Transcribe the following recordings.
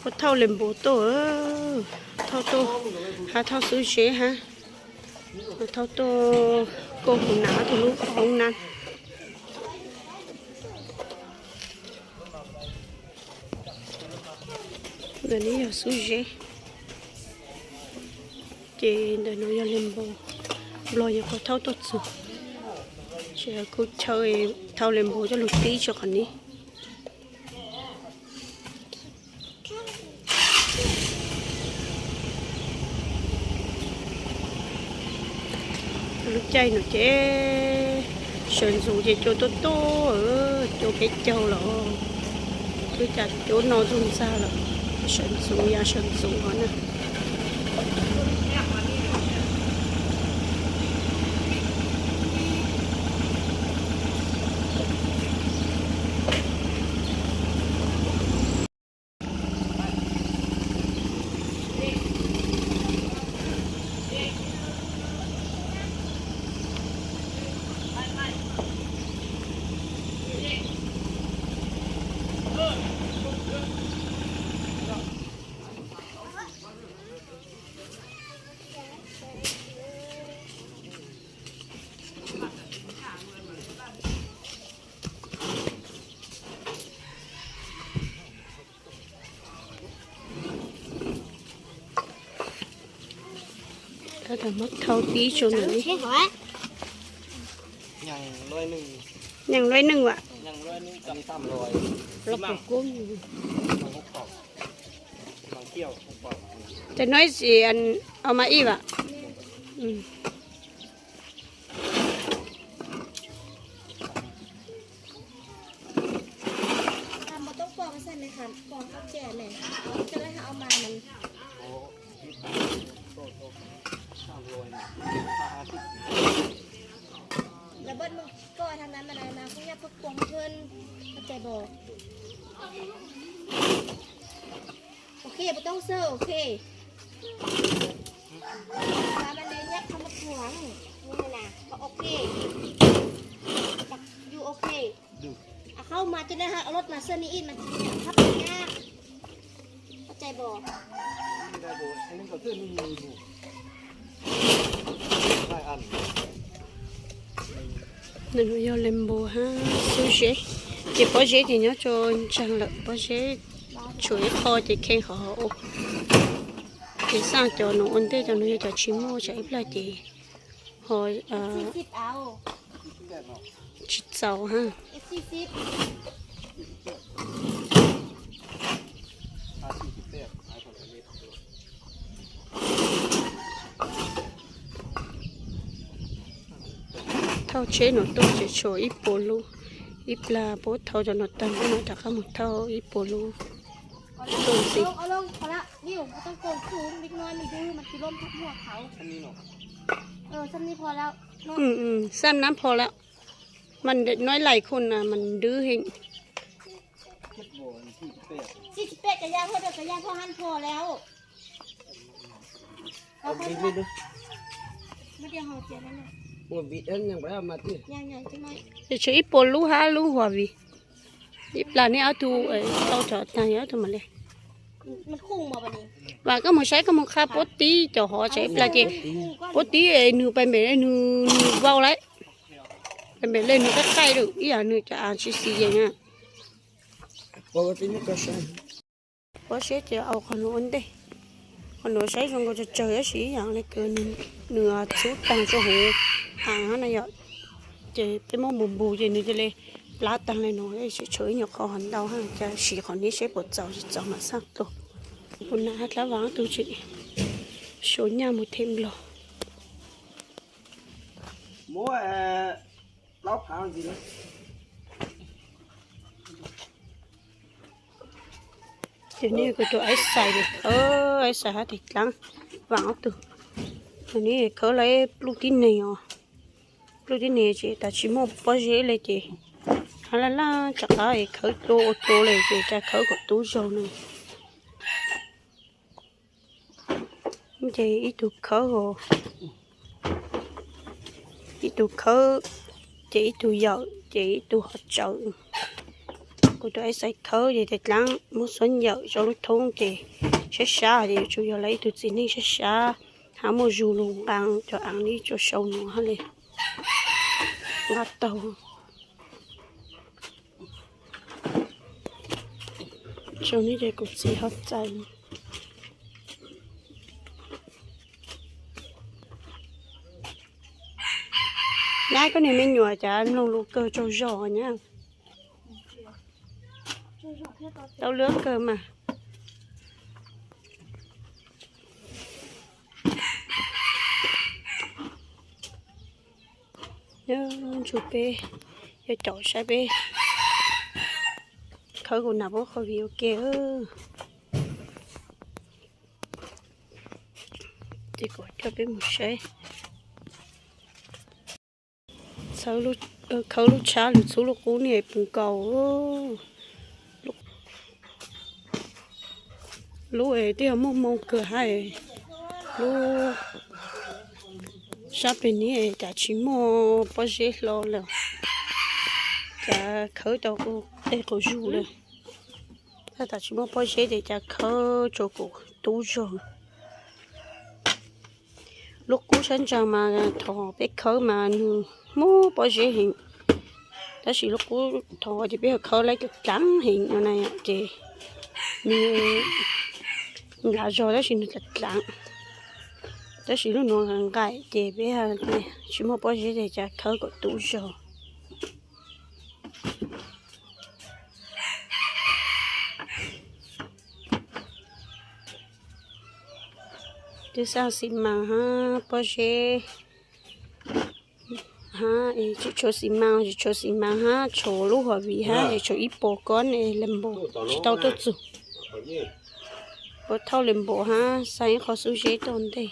Ua thauj les npus tuaj, thauj tuaj, hab thauj xub zeb hab, thauj tuaj kuj hu nam tus lub qhov hoob nab. Ntawm no yog xub zeb, ces ntawm no yog les npus. Nplog yog qhov thauj tuaj txug, ces kuj chaw thauj les npus coj lug tib tso qhov no. Lub caij no ces sawv ntxuv ces cua tuaj tuaj, cua peb caug lawm, twb cas cua no ntxuag ntxag lawm, sawv ntxuv yaav sawv ntxuv hov na. Tab tom muab thau tib tso ntawm li. Nyeem luaj neej vam. Tes no ib tsi au ma ib vam. Lawv bớt mưng coi thằng này mà này là không nhắc phước quang hơn. Nó chạy bộ. Ok, bắt đầu sơ, ok. Và bạn này nhắc không có quang. Như thế nào? Có ok. Mặc dù ok. À không, mà trên đây hả? Lốt mà sơ ni in mà chỉ nhắc thấp thôi nha. Có chạy bộ. Ntawm no yog les npus hab xub zeb, ces pob zeb ces nyob tso ntseeg lawm, pob zeb tshuav ib qho ces kheej qhov hauv ua. Ces xaj cov no ua ntej, cov no yog cov tsis muaj, tsam ib plag ces ho tsis txaus hab. Thauj tsheb no tuaj ces tshuav ib puas lub, ib plag puab thauj cov no tag puab mam rov qab mus thauj ib puas lub tuaj ntxiv. Xab nab pho lawm, mas nói lại không, mà đứa hình. Ces tshuav ib puas lub hab lub huam vim ib plag neb ob tug tau cov tag, ob tug mam li. Vam koj mus saib, koj mus qha puab tib cov hov, tsam ib plag ces puab tib nws pais npem le nws, nws vau lawm, pais npem le nws qaij qaij lawm ib yam nws cov av tsis xis yees na. Pob zeb ces au qhov nuav ua ntej, qhov nuav saib zoo nkaus tsawg tsawg tab sis ib yam le kws nws txhub taag rua huv av na yom. Ces peb muab npus npus ces nws cia li plab taag le nuav, tshuav ib nyuag qhov hov ntau hab, cia siv qhov neb saib puas txaus tsis txaus mam xaj tua. Kuv nam hab dlaab vaam ob tug tseem suav nyaj mus them nplog. Ces neb kuv tus aib xais, aib xais hab tes dlaab vaam ob tug. Neb khawb lawm pluj tib neeg os, pluj tib neeg ces tas tsis muaj pob zeb le ces hab laj laj rov qab es khawb tua ua tua le ces cia khawb kom tub zaug no. Ces ib tug khawb, ib tug khawb, ces ib tug yawm, ces ib tug hov tsawv. Kuv tus ev xaiv khawb ces tes dlaab muab xuab nyawm rau lub thoob ces sab sab ces yuav tsum yog lawv ib tug txiv neej sab sab, hab muaj zug lug nqaa cov aav li rua sau nuav hab le nqa taug. Tsaus nub ces kuv txiv ho txais. Nab, koj niag me nyuam cas mloog lus kawg tsaug zog nyab. Tau lub kawg mas. Nyob ntsuag peb yog caum saib peb khawb kuv nam puab qhov view ua ke. Ces kuv coj peb mus saib. Khawb lub tshab lug txhub lub qub niag puv nkaus. Lub es twb yog muaj hmoo kawg hab, lub sab peg niab cas tsis muaj pob zeb hlo lawm, cas khawb tau qe quas zug lawm. Tab tom tsis muaj pob zeb ces cas khawb tau kuv tub zog. Lub qub sab ntsa mas thaum peb khawb mas nwg muaj pob zeb heev, tab sis lub qub thaum ces peb ho khawb laib dlaab heev no na ces nwg nkaag zog tab sis nwg dlaab dlaab, tab sis lub nuav nqaim ces peb tsis muaj pob zeb ces cas khawb kom tub zog. Twb xaj xi maas hab pob zeb hab, tsis tshua xi maas, tsis tshua xi maas hab, tshuav lub huam viv hab, tsis tshua ib puas kob ne le npaum tsis tau tuaj txug. Ua thauj le npaum hab, xaj ib qho xub zeb tuaj ntej.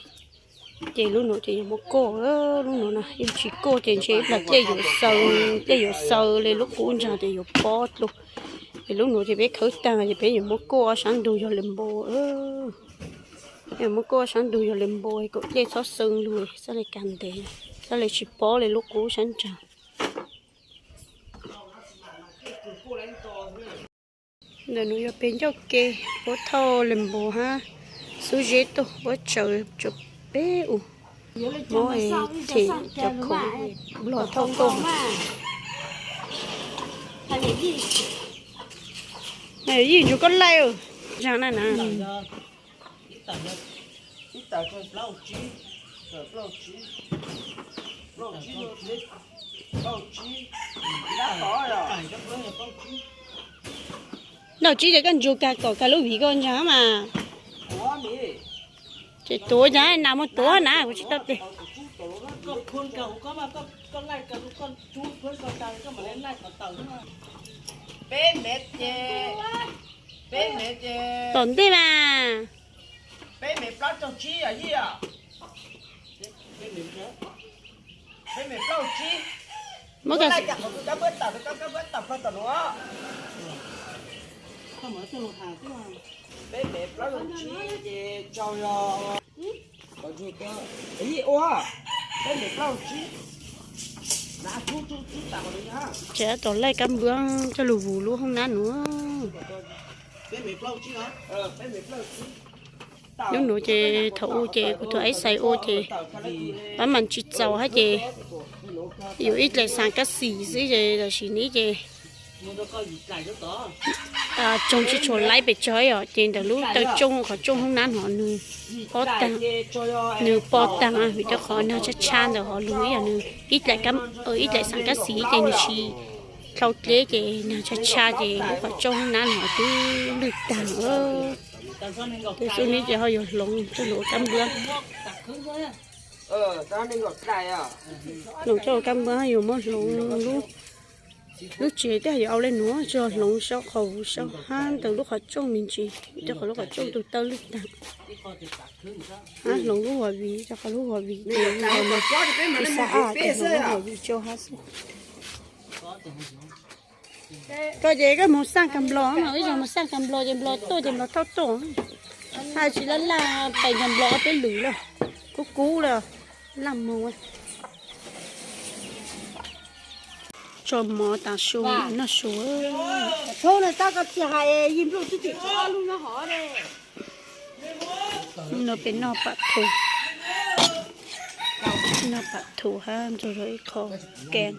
Ces lub nuav ces yuav muab kuaj, lub nuav na yog tsis kuaj ces ntshe ib plag dlej yuav xaws, dlej yuav xaws le lub qub ntsa ces yuav pob dlua. Ces lub nuav ces peb khawb taag ces peb yuav muab kuaj sab ntug yog le npaum. Yuav muab kuaj sab ntug yog le npaum kom dlej txhob xaws lug, txhaj le kag ntev, txhaj le tsis pob le lub qub sab ntsa. Ntawm nuav yog peg ncauj ke, puab thauj le npaum hab xub zeb tuaj, puab tsaws tsuas peb u, muab them cov khoom nplog thauj tuaj. Yij ntsuag koj laij, zaag na na. Noj tsib ces koj ntsuag kag kom kag lub viv koj ntsaag mas. Ces tuav cas nas mus tuav na kuv tsis tau tes. Tom ntej mas. Muab kag Ces tom laij kab npua coj lug vus lub hoob nab nuav. Lub nuav ces thaum u ces kuv tug ib xais ua ces pab mas tsis txaus hab ces yuav ib dlaim xaas kab xis xwb ces tam sim no ces tsoog tsis tshua laib pes tsawg os, ces ntawm lub taw tsooj qhov tsooj hoob nab no nws pob taag, nws pob taag vim rau qhov nag tshab tshab ntawm hov lug ib yam nws ib dlaim, ib dlaim xaas kab xis ces nws tsis dlhau dleb ces nag tshab tshab ces lub qhov tsooj hoob nab no twb lwj taag. Tus xub neb ces ho yuav hloov coj lug ua kab npua. Hloov coj ua kab npua yuav muab hloov lub tsev tej yuav ua le nuav tso, hloov sau qhov huv sau hab ntawm lub qhov tsooj me ntsis, rau qhov lub qhov tsooj tug taw lwj taag. Hab hloov lub huam viv, rau qhov lub huam viv ces hloov lub huam viv tso hab xwb. Koj ces koj moog xaj kag nplos, ib zaug moog xaj kag nplos ces nplos tuaj ces nplos thauj tuaj. Hab tsis laj laj pais nkaag nplos ob peb lwm lawm, kub kub lawm, laj moog. Tso mov tas su noj su. No peb noj pam thu, noj pam thu hab ntxuag rau ib qho kev.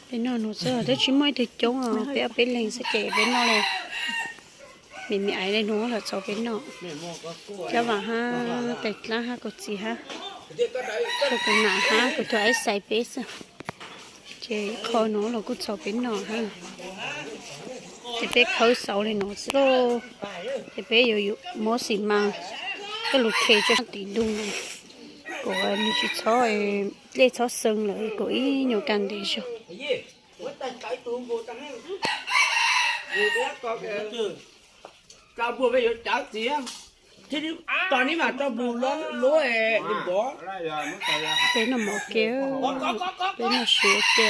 Peb noj nuav xwb, twb tsis muaj ib tug coob os, peb ob peb leeg xwb ces peb noj le. Me me aiv le nuav los txaus peb noj. Cov vaam hab tais dlaab hab kuv txiv hab, kuv nam hab kuv tug aiv xais peb xwb. Ces qho nuav los kuj txaus peb noj hab. Ces peb khawb xauv le nuav xwb lauj. Ces peb yuav yuav muab xim mas koj lug qhe tso tim ntug no, kuas nws tsis txhob dlej txhob xeev lawm, kuas ib nyuag kaj ntev zog. Peb noj mov ke, peb noj su ke.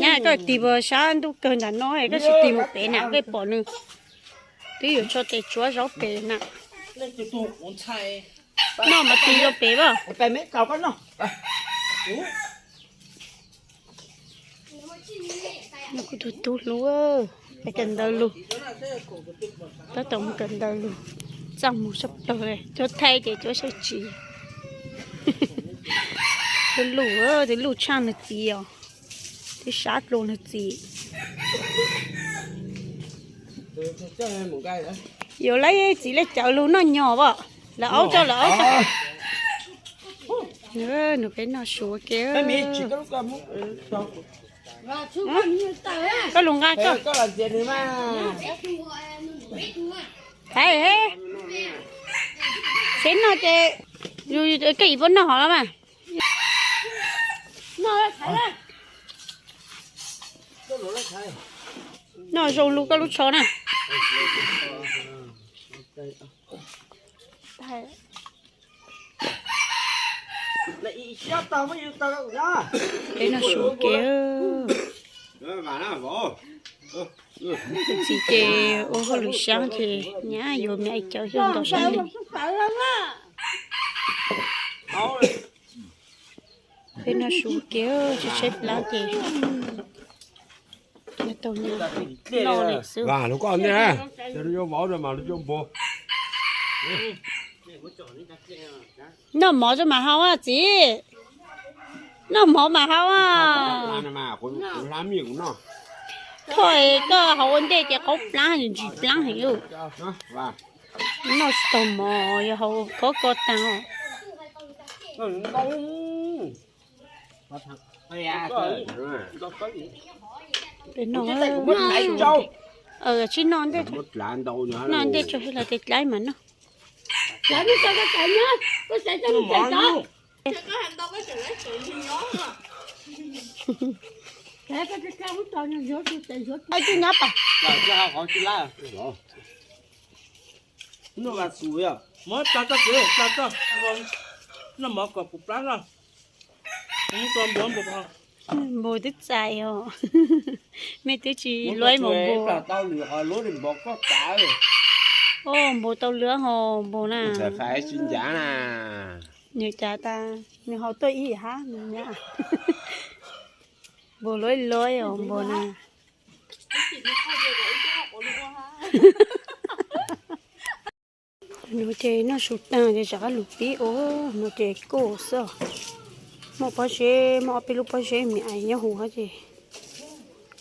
Nyab koj tig puas sab ntuj kawg nram no, koj tsis tig mus pem na, koj pom nws twb yuav tso tes tsuab zaub pem na. Noj mas tig rau pem as. Nov kuv tug tub hlub, peb kawm ntawv lug, tab tom mus kawm ntawv lug, txaj muag sab plawg le, cuab thaij ces cuab sab tsis. Twb luj, twb luj tshaj nwg txiv os, twb sab dlua nwg txiv. Yuav lawv txiv le cawv lug noj nyog as, lawv aub tso, lawv aub tso. Nws peb noj su ke. Koj lug nqa koj. Thaiv, seb noj ces koj ib puab noj hov los mas. Noj zoo lug koj lub tsho na. Peb noj su ke. Txiv ces ua hauj lwm saab ces nyab yuav me aiv cawv xyoo ntau saab li. Peb noj su ke, tsis tshaib plab ces tau noj li xwb. Noj mov tso mas haus a txiv. Noj mov mas haus a. Thoj koj haus ua ntej ces qaub plab ntsis plab heev. Noj tsis tau mov yog haus kov ko taag os. Peb noj, tsis noj ntej, noj ntej tso hab los tes dlaib mas noj. Noj mov kom puv plab noj. Npum twb txais os. Mej twb tsis luaib mov npum. Npum tau luaib hos npum na. Nws cas tas nws haus tuaj ib hab nws nyab. Npum luaib luaib os npum na. Nuav ces noj su taag ces rov qab lug pib ua, nuav ces kuj xwb. Muaj pob zeb, muaj ob peb lub pob zeb me ais nyob huv hab ces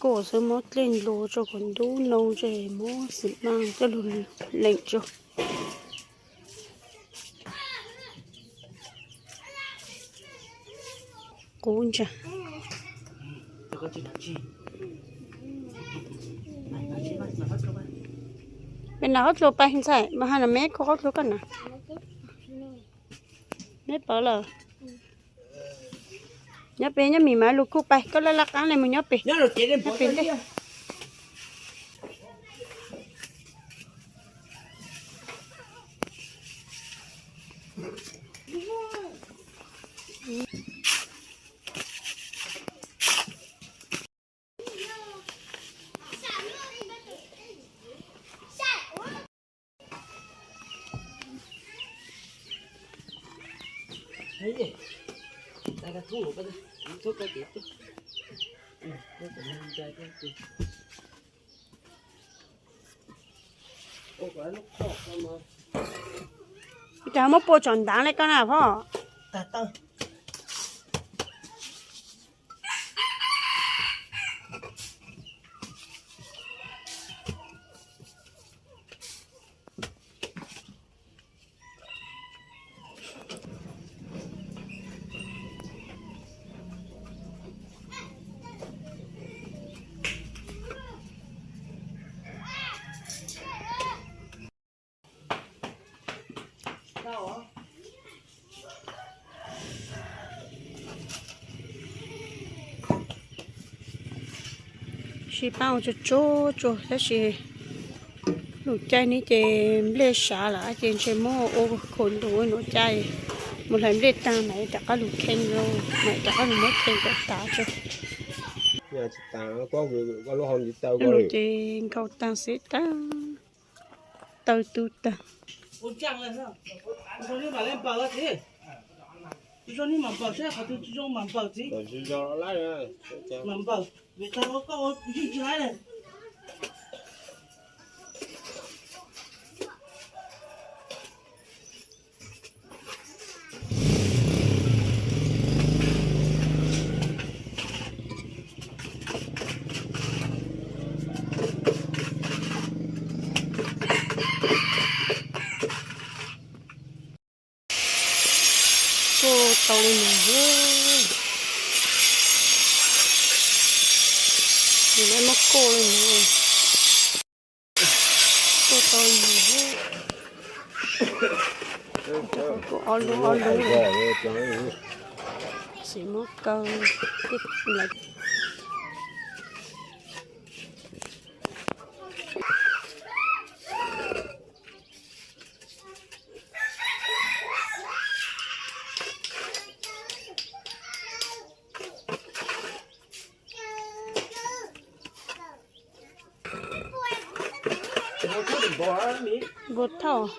kuj xwb, muab dlej nplua tso kom ntub noo tso, muab xim mas coj lug leem tso. Qub ntsa. Mej nam qhob tluas pais ntxhais, mas has na meb kuj qhob tluas koj na. Meb pawv lawm. Nyob pem nyob mim mas lug kuj pais, koj laj laj qaab le mus nyob pem. Nyob pem ntej. Cas muab pua tsom ntav li koj na phoj. Sib paub tsuag tsuag tsuag tab sis lub caij no ces nplej sav lawm ces ntshe muab ua khaus ntuj nuav caij mus hlais nplej taag mam rov qab lug kheej, mam rov qab lug muab kheej kom tas tso. Ces nkaus taag xwb taag, taw tu taag. Kuj tau li no, nws lawv muab kuj li no, kuj tau li no, kuj ob lub ob lub, txiv muab kaw, lawv npua thauj.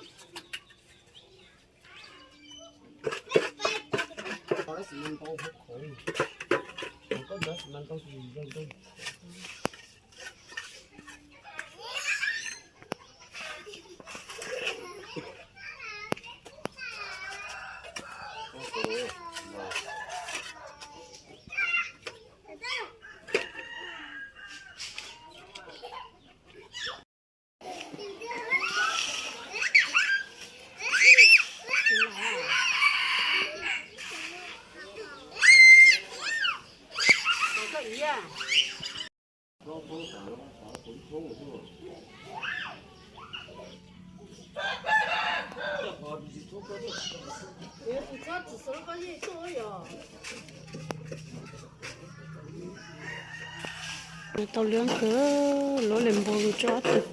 Tau lwm kawg, luab li npua lug tso ob tug.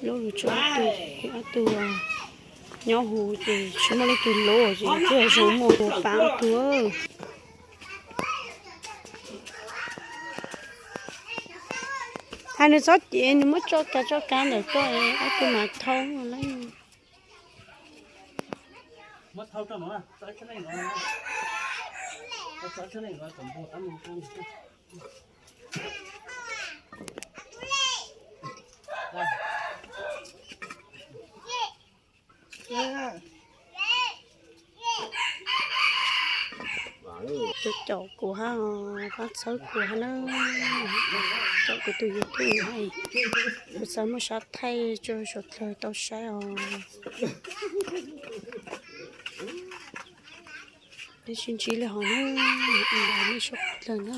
Luab lug tso ob tug, ob tug nyob huv ces tsis muaj leej twg luab ces twb zoo muaj huv paab ob tug. Hais nws txhob cev, nws muab tso kav tso kav ntawm koj, ob tug mas thau lawm. Caum kuv hab, pab txhawb kuv hab na. Caum kuv tus YouTube no, kuv xav muaj sab thaij tso suav dlawg tau saib os. Peb sib ntsib li hov na, nej suav dlawg na.